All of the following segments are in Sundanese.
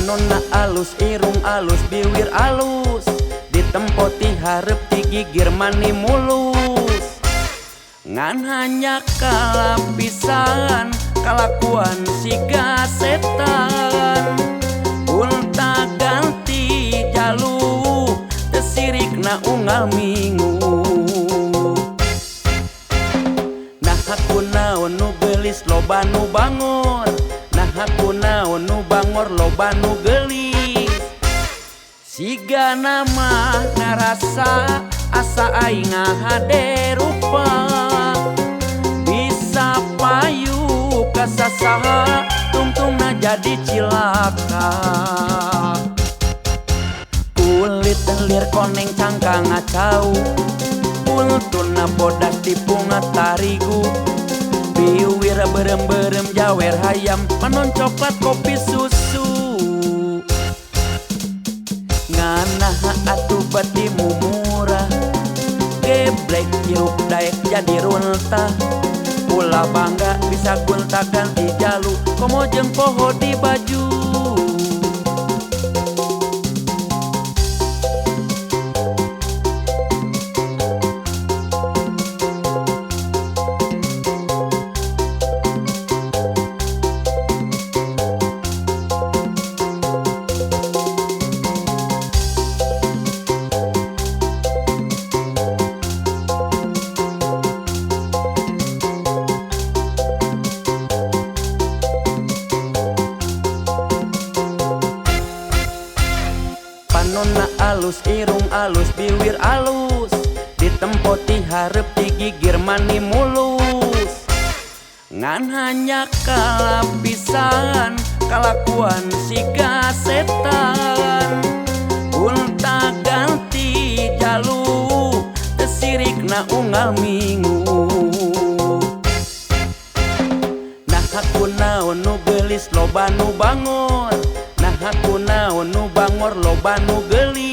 Panonna alus, irung alus, biwir alus, ditempo ti hareup ti gigir mani mulus. Ngan hanya kalapisan kalakuan siga setan. Gonta ganti jalu teu sirikna unggal minggu. Nah aku naon nu geulis loba nu bangor, nah aku naon nu bangor loba nu geulis. Siga nama ngarasa asa aing ngahade rupa, bisa payu ka sasaha tungtungna jadi cilaka. Kulit lir koneng cangkang ngacau, kultuna bodas tipunga tarigu, biwir berem-berem jawer hayam, panon coklat kopi susu. Nganaha atuh bati mumurah, geblek hirup daek jadi runtah. Ulah bangga bisa gonta ganti jalu, komo jeung poho di baju. Panonna alus, irung alus, biwir alus, ditempo ti hareup ti gigir mani mulus. Ngan hanya kalapisan kalakuan siga setan. Gonta ganti jalu teu sirikna unggal minggu. Nah aku naon nu geulis loba nu bangor, nah aku naon nu bangor loba nu geulis.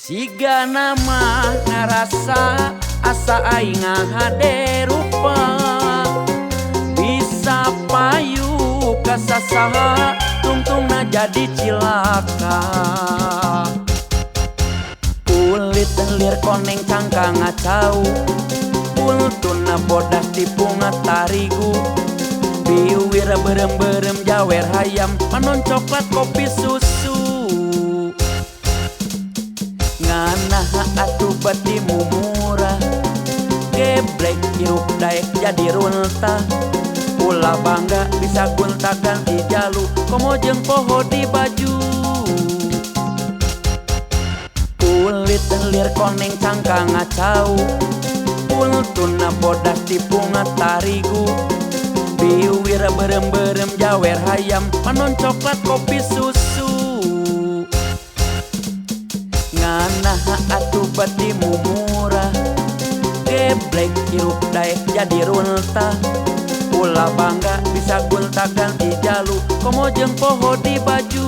Siga nama ngarasa asa aing ngahade rupa, bisa payu ka sasaha tungtungna jadi cilaka. Kulit lir koneng cangkang ngacau, kultuna bodas tipunga tarigu, biwir berem-berem jawer hayam, panon coklat kopi susu. Nganaha atuh bati mumurah, geblek hirup daek jadi runtah. Ulah bangga bisa gonta ganti jalu, komo jeung poho di baju. Kulit lir koneng cangkang ngacau, kultuna bodas tipunga tarigu, biwir berem-berem jawer hayam, panon coklat kopi susu. Nganaha atuh bati mumurah, geblek hirup daek jadi runtah. Ulah bangga bisa gonta ganti jalu, komo jeung poho di baju.